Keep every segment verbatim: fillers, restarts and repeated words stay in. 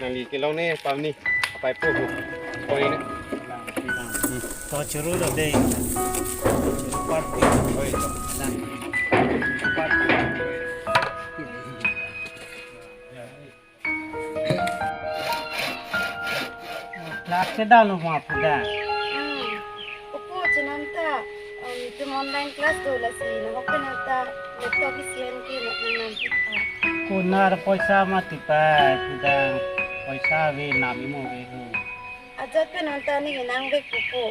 Nangli kelong ne pamni apai po hu. Koi ne. To churu lo dei. Churu party. Koi to. Nang. Party. Class ke dalo ma pu da. Hmm. Opo chenam ta, um, itum online class do lasi, nahok pen ta laptop isi an ke nang nang kita. Ko nar poisa mati pa, pu da poisa ave nami mo ave ho. Ajat pen anta ni nang vek pupo.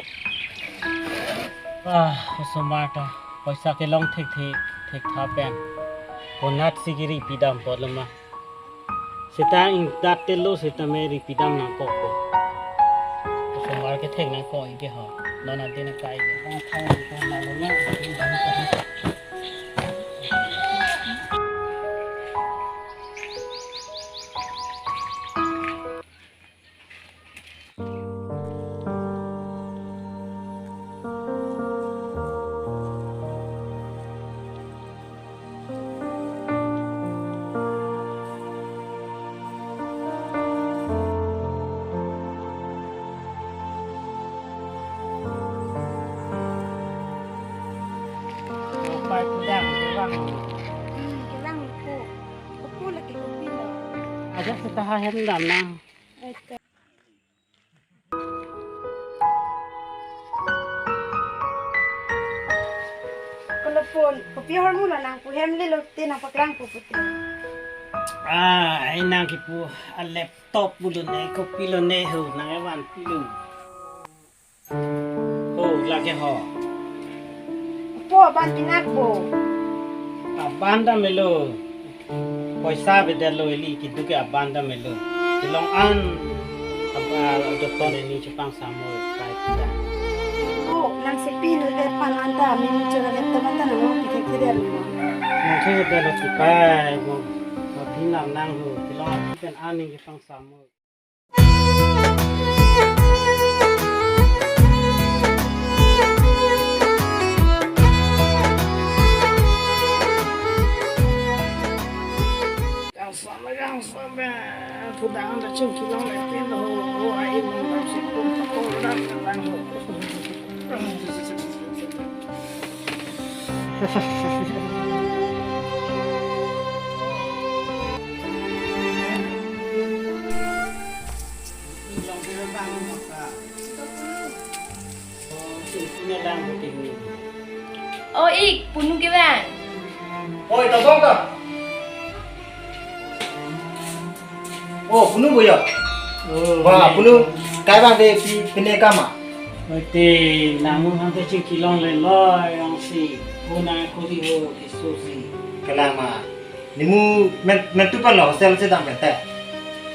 Ah, osomar ta poisa kelong thekthek, thektha pen. Konat si kiri pidam pot lama. Seta ingdat telo seta me ripidam nangkok ko. Osomar kethek nangkok ike ho. Non ante nangkai ke. Pai pudam kevang. Hmm, kevang ko. Ko lagi kopi lo. Ajak seta ha hem dam nang. Aita. Kalau phone, kopi hormu lo nang pu hem lelo te nang paklang pu pute. Ah, ai nang kipu a laptop pulo ne, kopi lo ne ho, nang evan pulo. Ho, lake ho. Po aban tinak po. Aban ta melo. Poisa beda lo ili kitu ke aban ta melo. Kelong an apa doktor ini chepang samo kai kita. Po nang sepi lo de pan anta mimi chora de teman ta nang pi thek thek de. Nang se beda lo kipai mo. Mabinam nang ho. Kelong an pen an ni chepang samo. Yang sama, yang sama. Pudang ada cengkilang letin lo. Oh, ai mengam si pun pun lang lang. O ik, punu kevang. Oi, tabok ta. Oh, punu boya. Oh, wah, punu. Kai bang de pi pine kama. Oi te, namu hante chingki longle lo, yang si. Ho na kuri ho, kisu si. Kalama. Nimu men, mentu pan lo hostel si dam pen te.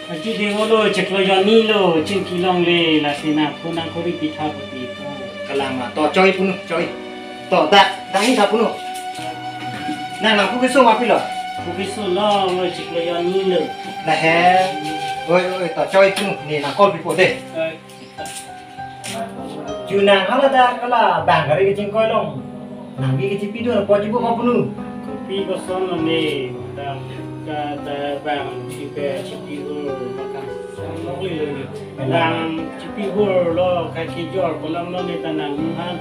Aji de ho lo, cheklo joni lo, chingki longle, lasi na, ho na kuri pitha puti po. Kalama. To choi punu, choi. To, da, da ni tha punu. Nang nang pu kisu ma pilo. Pu kisu lo, lo chiklo joni lo. Lahe. Oi, oi, to choi punu. Ne nang call pipo de. Oi. Ju nang hala da kala bang gari kachingkoi long. Nang bi kachipi do po chibu ko punu. Kopi koson lo ne. Da, da, da bang chipe chipi ho makan. Long li lo ne. Nang chipi ho lo kai kijor kolam lo ne ta nang han.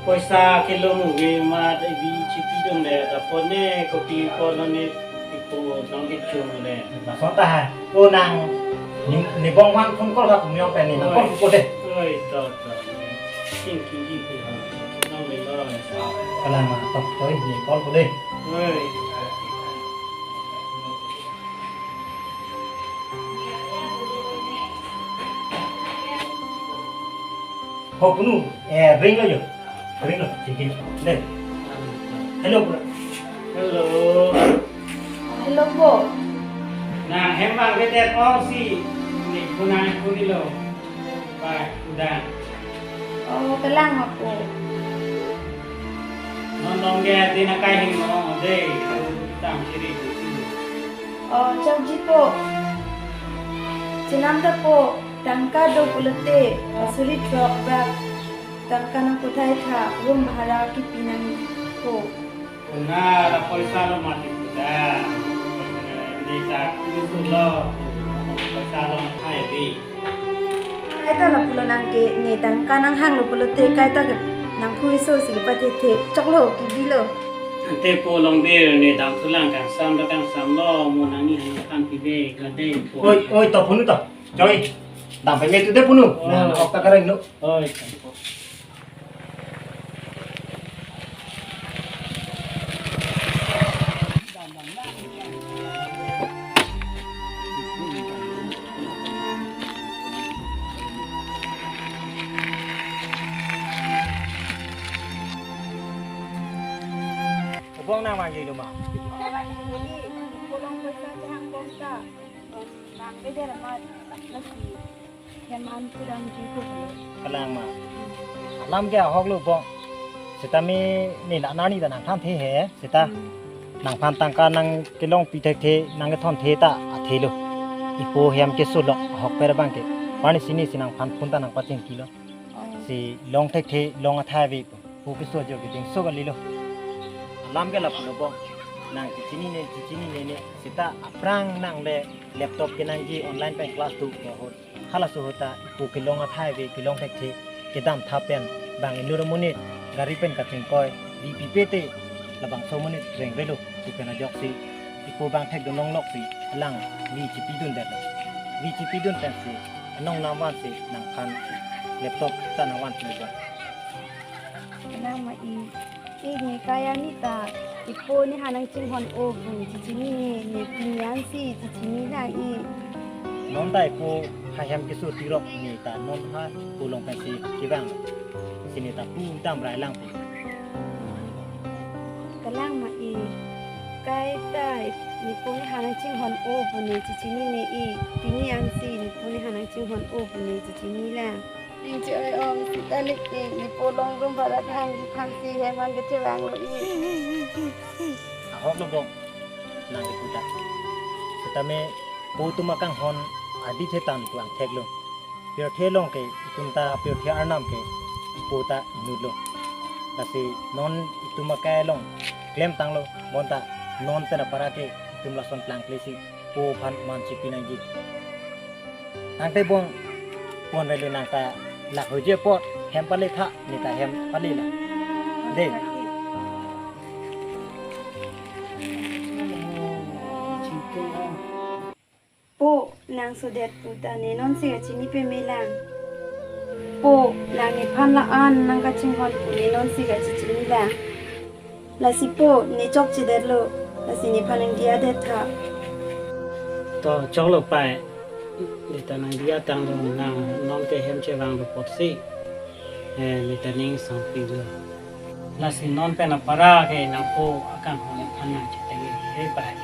Poisa kilo muge ma da bi chipi dong le ta po ne kopi ko lo ne ipo nong ke chung le. Laso ta ha. O nang ni, ni bong wan phone call ka pumyong pe ni nang call ko de. Oi, to, to. King king king king. Nong le lo. Kalama to to ni call ko de. Oi. Ho punu, eh, ring lo jo. Ring lo, singkin. Deh. Hello, bro. Hello. Hello, po. Nang hem bang bedet ong si, ni punai puni lo. Pai, udah. Oh, kelang ako. Non nong dia di nakai hing mo, deh. Tam siri. Oh, chokji po. Chenam ta po. Tangka do pulote, pasuri throk bak. Tangka nangputhai tha, room bhara kipi nangpo. Kona la poisa lo mati puta. Dei ta kusulo. Kalong hai bi. Kaita lapulo nang ke ne tangka nanghanglo pulote kaita ke nang phu iso si kepathethe choklo kibilo. Ante po Longbir ne dam thulang kangsam do kangsamlo mo nangli hang than pibe kade po. Oi, oi, to phunu to. Choi. Dam peme tu de phunu. Oi. Na, ok ta kareng lo. Oi. Obong nang mangi lo ma? Kolong pesa chang bong ta. Bang beda lama lasi. Hem an kurang ji ko. Kalang ma. Alam ke ahok lo bong. Seta me ne la nani ta nang than the he. Seta Hmm. nangphan tangka nang kelong pi thekthe nang kethon the ta athe lo. Ipo hem keso lo ahok per bang ke. Pani sini si nangphan phun ta nang pachingki lo. Oh. Si long thekthe long athai ave po. Pu keso jo ke ding so kali lo. Alam ke lapulo bong. Nang chichini ne chichini ne ne seta aphrang nang le laptop ke nangji online pen class tu ke ho. Halaso ahut ta ipo kelong athai ave kelong thekthe kedam tha pen bang inut amonit gari pen kachingkoi di pipe te labangso amonit rengre lo pu pen ajoksi ipo bang thekdun longlok si alang vi chipidun det lo. Vi chipidun pen si anong nangvan si nangphan laptop ta nangvan si lo. Nang ma i. Ini kaya ni ta, ipo ne hanang chinghon o bu chichini ne, ne pini an si chichini lang i. Non ta ipo ha hem keso tirok ne ta non ha ipo long pensi kevang. Sini ta pu dam rai lang pu. Kalang ma i. Kaita ipo ne hanang chinghon o bu ne chichini ne i. Pini an si ipo ne hanang chinghon o bu ne chichini lang. Ning che oi ong, sita nik i, ipo long room bhara thang di thang si hem an kechevang lo i. Ahok lo bong, nang ipo ta. Sitame po atum akanghon adi the tan puang thek lo. Pirthe along ke, itum ta pirthe arnam ke, ipo ta inut lo. Lasi non itum akai along klem tang lo, bonta non pen apara ke, itum lason plangple si, po aphan man chipi nangji. Tangte bong, pon velu nang ta lak hoje apot, hem pale tha, ne ta hem pale la. De. Po, nang sodet pu ta ne non si kachini peme lang. Po, nang nephan la-an nang kachinghon pu ne non si kachini lang. Lasi po, ne chokche det lo, lasi nephan nang diya det tha. To choklo pai, ne ta nang diya tang lo nang non ke hem chevang lo apotsi. Eh, ne ta ning sangpi lo. Lasi non pen apara ke nang po akanghon nephan nang cheteng he pai.